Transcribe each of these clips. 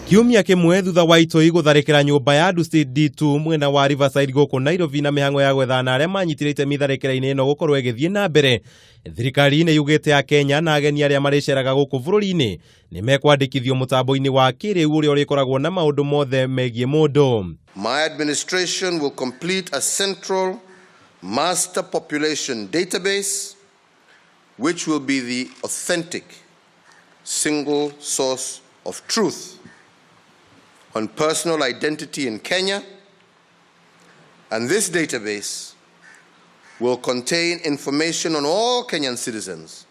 Kiumia kĩmwe thutha wa itoi gũtharĩkĩra nyũmba ya Dusit D2 mwena wa Riverside gũkũ Nairobi na mĩhang'o ya gwethana na arĩa manyitire itemi tharĩkĩra-inĩ ĩno gũkorwo ĩgĩthiĩ na mbere, thirikari nĩ yugĩte Akenya na ageni arĩa marĩceraga gũkũ bũrũri-inĩ nĩ mekwandĩkithio mũtambo-inĩ wa kĩrĩu ũrĩa ũrĩkoragwo na maũndũ mothe megiĩ mũndũ. My administration will complete a central master population database, which will be the authentic single source of truth on personal identity in Kenya. And this database will contain information on all Kenyan citizens,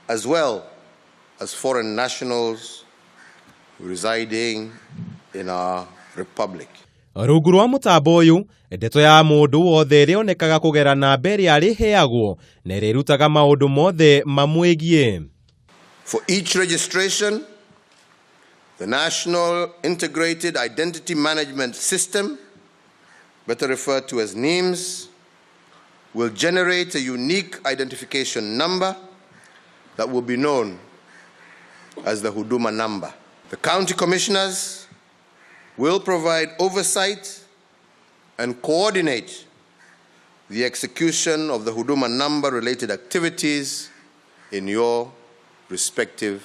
as well as foreign nationals residing in our republic. Rungu rwa mũtambo ũyũ, ndeto ya mũndũ wothe ĩrĩonekaga kũgera namba ĩrĩa arĩheagwo na ĩrĩrutaga maũndũ mothe mamwĩgiĩ. For each registration, the National Integrated Identity Management System, better referred to as NIMS, will generate a unique identification number that will be known as the Huduma number. The county commissioners will provide oversight and coordinate the execution of the Huduma number related activities in your respective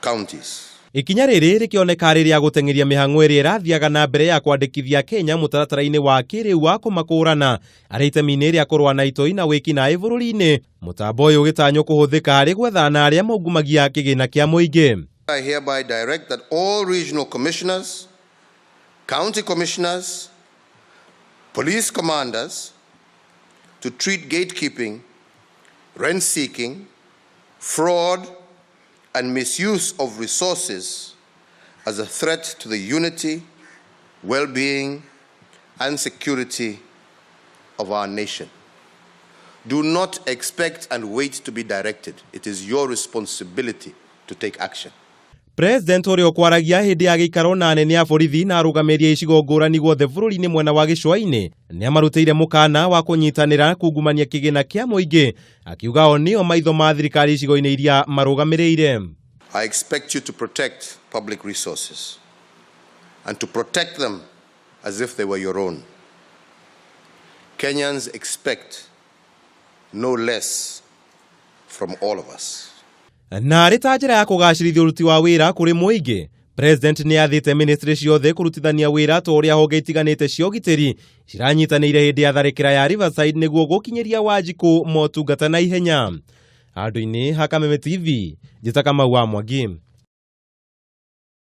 counties. Ikinya rĩrĩ rĩkĩoneka rĩrĩa gũteng'eria mĩhang'o ĩrĩa ĩrathiaga na mbere ya kwandĩkithia Kenya mũtaratara-inĩ wa kĩrĩu wa kũmakũrana arĩ itemi-inĩ rĩa kũrũa na itoi na wĩkinaĩ bũrũri-inĩ. Mũtambo ũyũ ũgĩtanywo kũhũthĩka harĩ gwethana na arĩa maungumagia kĩgĩna kĩa mũingĩ. I hereby direct that all regional commissioners, county commissioners, police commanders to treat gatekeeping, rent seeking, fraud, and misuse of resources as a threat to the unity, well being, and security of our nation. Do not expect and wait to be directed. It is your responsibility to take action. President ũrĩa ũkwaragia hĩndĩ ya gĩikaro na anene a borithi na arũgamĩrĩri a icigo ngũrani guothe bũrũri-inĩ mwena wa gĩcũa-inĩ nĩ amarutĩire mũkana wa kũnyitanĩra kungumania kĩgĩna kĩa mũingĩ, akiuga o nĩo maitho ma thirikari icigo-inĩ iria marũgamĩrĩire. I expect you to protect public resources and to protect them as if they were your own. Kenyans expect no less from all of us. Na arĩ ta njĩra ya kũgacĩrithia ũruti wa wĩra kũrĩ mũingĩ, President nĩ athĩte ministry ciothe kũrutithania wĩra ta ũrĩa honge itiganĩte cia ũgitĩri ciranyitanĩire hĩndĩ ya tharĩkĩra ya Riverside nĩguo gũkinyĩria Wanjikũ motungata na ihenya. Handũ-inĩ ha Kameme TV, njĩta Kamau wa Mwangi.